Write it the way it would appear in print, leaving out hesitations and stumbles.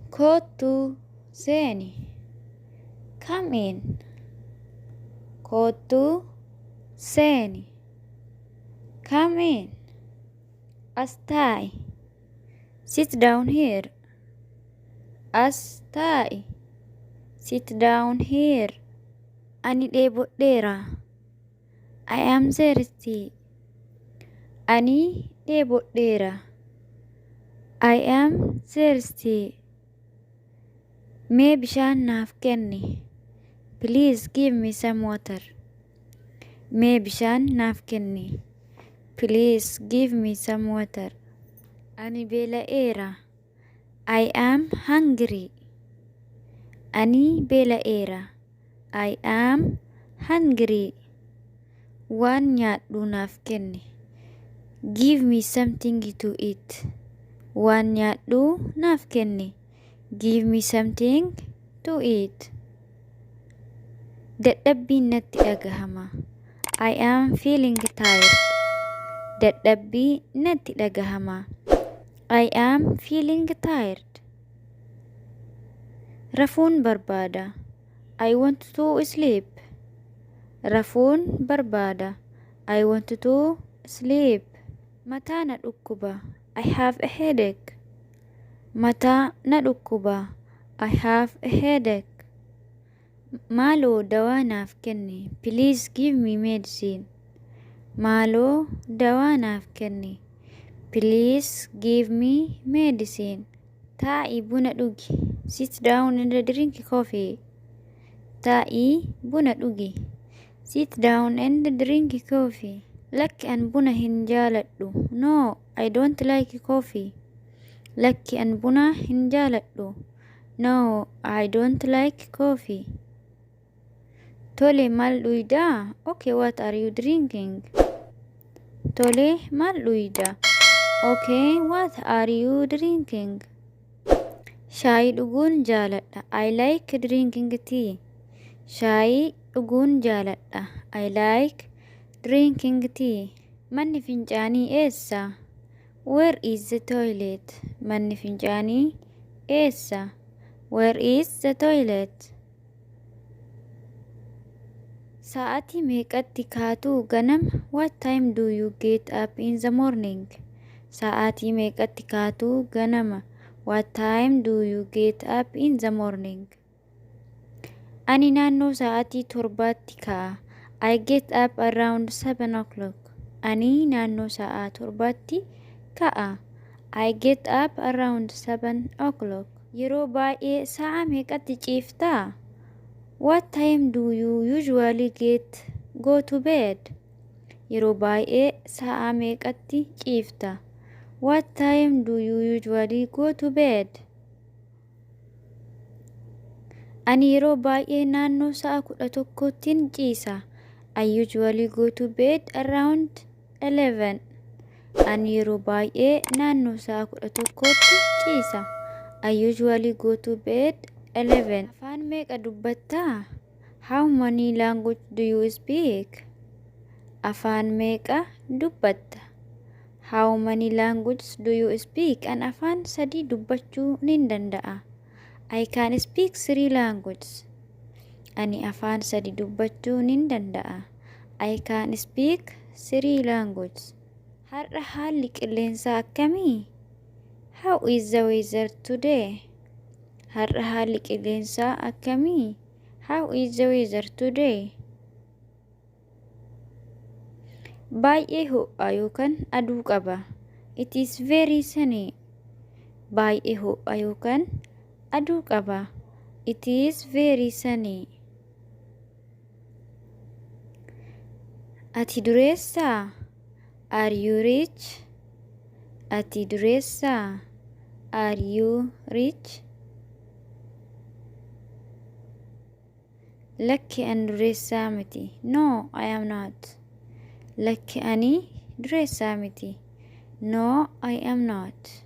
Koottuu seeni. Come in. Koottuu seeni. Come in. As taa'i. Sit down here. As taa'i. Sit down here. Ani dheebodheera. I am thirsty. Ani dheebodheera. I am thirsty. Mee bishaan naaf kenni. Please give me some water. Mee bishaan naaf kenni. Please give me some water. Ani beela'eera. I am hungry. Ani beela'eera. I am hungry. Waan nyaadhu naaf kenni. Give me something to eat. Waan nyaadhu naaf kenni. Give me something to eat. Dadhabbiin natti dhagahama. I am feeling tired. Dadhabbii natti dhagahama. I am feeling tired. Rafuun barbaada. I want to sleep. Rafuun barbaada. I want to sleep. Mataa na dhukkuba. I have a headache. Mataa na dhukkuba. I have a headache. Maaloo dawaa naaf kenni. Please give me medicine. Maaloo dawaa naaf kenni. Please give me medicine. Taa'ii buna dhugi. Sit down and drink coffee. Taa'ii buna dhugi. Sit down and drink coffee. Lakki, an buna hin jaaladhu. No, I don't like coffee. Lakki, an buna hin jaaladhu. No, I don't like coffee. Tole, maal dhugdaa? Okay, what are you drinking? Tole, maal dhugdaa? Okay, what are you drinking? Shaayii dhuguun jaaladha. I like drinking tea. Shaayii dhuguun jaaladha. I like drinking tea. Manni fincaanii eessa? Where is the toilet? Manni fincaanii eessa? Where is the toilet? Sa'aatii meeqatti kaatu ganama? What time do you get up in the morning? Sa'aatii meeqatti kaatu ganama? What time do you get up in the morning? Ani naannoo sa'aatii 7tti ka'a. I get up around 7 o'clock. Ani naannoo sa'aa 7tti ka'a. I get up around 7 o'clock. Yeroo baay'ee sa'a meeqatti ciiftaa? What time do you usually go to bed? Yeroo baay'ee sa'a meeqatti ciifta? What time do you usually go to bed? Ani yeroo baay'ee naannoo sa'a 11ttin ciisa. I usually go to bed around 11. Ani yeroo baay'ee naannoo sa'a 11tti ciisa. I usually go to bed 11. Afaan meeqa dubbattaa? How many language do you speak? Afaan meeqa dubbatta? How many languages do you speak? An afaan sadii dubbachuu nin danda'a. I can speak three languages. Ani afaan sadi dubbachuu nin danda'a. I can speak three languages. Har'a haalli qilleensaa akkamii? How is the weather today? Har'a haalli qilleensaa akkamii? How is the weather today? Baay'ee ho'a yookaan aduu qaba. It is very sunny. Baay'ee ho'a yookaan aduu qaba. It is very sunny. Ati dureessaa? Are you rich? Ati dureessaa? Are you rich? Lakki, an dureessaa miti. No, I am not. Lakki, ani dureessaa miti. No, I am not.